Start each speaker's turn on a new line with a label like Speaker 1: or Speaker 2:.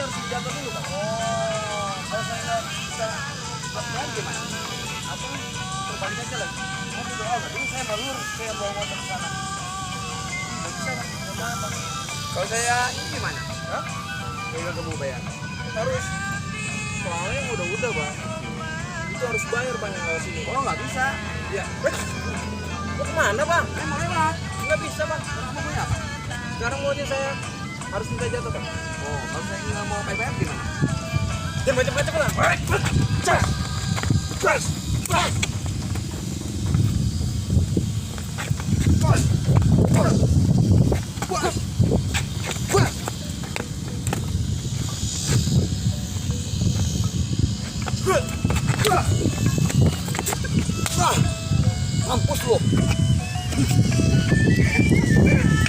Speaker 1: harus dijaga dulu Bang.
Speaker 2: Oh, kalau saya nggak bisa
Speaker 1: Latihan gimana? Apa? Terbalik aja lagi.
Speaker 2: mau doa nggak? Dulu saya balur, saya bawa motor ke sana. Nggak bisa Bang, nggak apa.
Speaker 1: Kalau saya ini gimana?
Speaker 2: Hah?
Speaker 1: Kayak kamu bayar.
Speaker 2: Harus. Soalnya yang udah Bang. Itu harus bayar Bang yang lewat sini.
Speaker 1: Oh nggak bisa.
Speaker 2: Iya. Mau kemana Bang?
Speaker 1: Mau lewat.
Speaker 2: Nggak bisa Bang.
Speaker 1: Kamu mau apa?
Speaker 2: Sekarang maunya saya harus minta jatuh Bang.
Speaker 1: Oh kalau saya nggak mau bayar gimana?
Speaker 2: Jangan macam-macam Bang.
Speaker 1: Mampus lu.